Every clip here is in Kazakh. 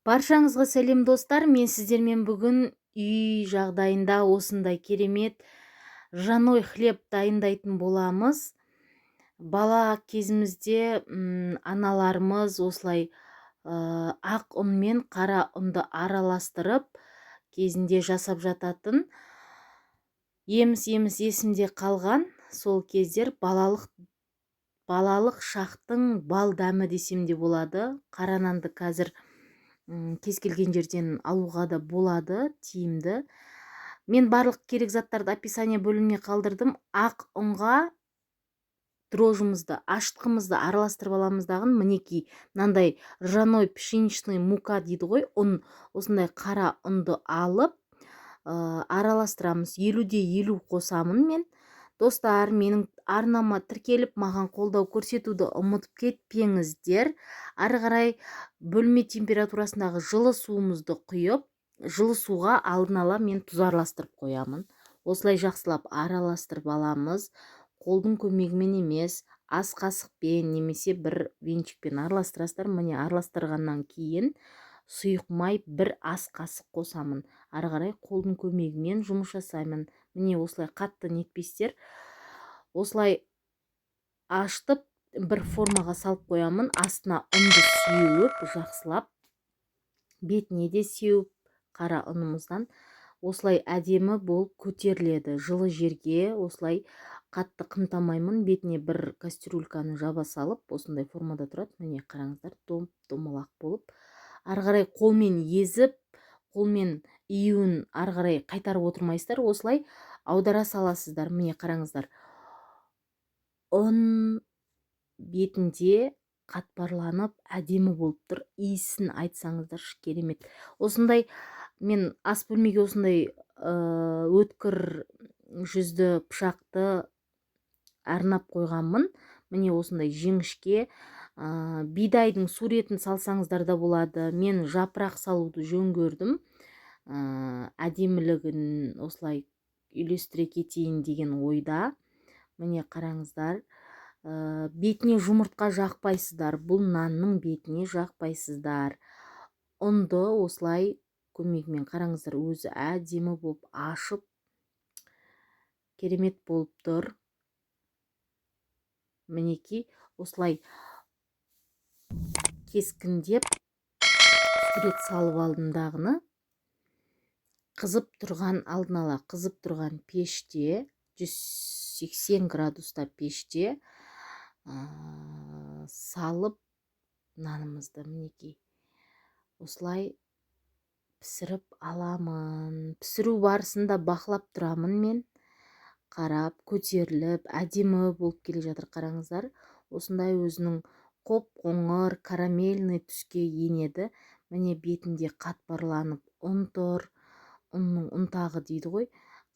Баршаңызға сәлем, достар! Мен сіздермен бүгін үй жағдайында осындай керемет ржаной хлеб дайындайтын боламыз. Бала кезімізде аналарымыз осылай ақ ұн мен қара ұнды араластырып кезінде жасап жататын. Еміс-еміс есімде қалған сол кездер, балалық шақтың бал дәмі десем де болады. Қара нанды қазір кез келген жерден алуға да болады, тиімді. Мен барлық керек заттарды описание бөліміне қалдырдым. Ақ ұнға дрожжымызды, ашытқымызды араластырып аламыз дағын, мінекей, мынандай ржаной пшеничный мука дейді ғой, ұн, осындай қара ұнды алып араластырамыз. 50-де 50 қосамын мен. Достар, менің арнама тіркеліп, маған қолдау көрсетуді ұмытып кетпеңіздер. Ары қарай бөлме температурасындағы жылы суымызды құйып, жылы суға алдын ала мен тұз араластырып қоямын. Осылай жақсылап араластырып аламыз. Қолдың көмегімен емес, ас қасықпен немесе бір венчикпен араластырасыздар. Міне, араластырғаннан кейін сұйық май бір ас қасық қосамын. Ары қарай қолдың көмегімен жұмыс жасаймын. Міне, осылай қатты нетпейсіздер. Осылай ашытып, бір формаға салып қоямын. Астына ұнды сеуіп, жақсылап бетіне де сеуіп қара ұнымыздан, осылай әдемі болып көтеріледі. Жылы жерге осылай қатты қымтамаймын, бетіне бір кастрюльканы жаба салып, осындай формада тұрады. Міне, қараңыздар, доп домалақ болып. Ары қарай қолмен езіп, қолмен июін ары қарай қайтарып отырмайсыздар, осылай аудара саласыздар. Міне, қараңыздар, ұн бетінде қатпарланып, әдемі болып тұр. Иісін айтсаңыздаршы, керемет. Осындай мен ас бөлмеге осындай өткір жүзді пышақты арнап қойғанмын. Міне, осындай жіңішке. Бидайдың суретін салсаңыздар да болады. Мен жапырақ салуды жөн көрдім, әдемілігін осылай үйлестіре кетейін деген ойда. Міне, қараңыздар, бетіне жұмыртқа жақпайсыздар, бұл нанның бетіне жақпайсыздар. Ұнды осылай көмегімен, қараңыздар, өзі әдемі болып ашып, керемет болып тұр. Мінекей, осылай кескіндеп сурет салып алдым дағыны, қызып тұрған, алдын ала қызып тұрған пеште, 180 градуста пеште салып нанымызды, мінекей, осылай пісіріп аламын. Пісіру барысында бақылап тұрамын мен, қарап, көтеріліп, әдемі болып келе жатыр. Қараңыздар, осындай өзінің қоп қоңыр карамельный түске енеді. Міне, бетінде қатпарланып ұн тұр, ұнның ұнтағы дейді ғой.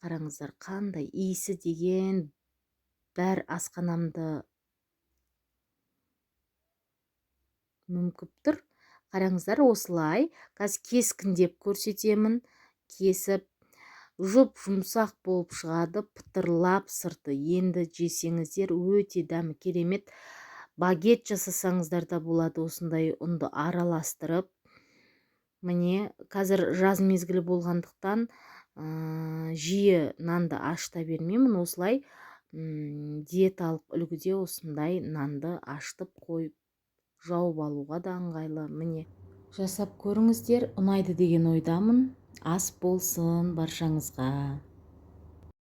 Қараңыздар, қандай иісі деген, бәр асханамды мүмкіп тұр. Қараңыздар, осылай қазір кескіндеп көрсетемін. Кесіп, жұп жұмсақ болып шығады, пытырлап сырты. Енді жесеңіздер, өте дәмі керемет. Багет жасасаңыздар да болады осындай ұнды араластырып. Міне, қазір жаз мезгілі болғандықтан, жиі нанды ашыта бермеймін. Осылай диеталық үлгіде осындай нанды ашытып қойып, жауып алуға да ыңғайлы. Міне, жасап көріңіздер, ұнайды деген ойдамын. Ас болсын баршаңызға!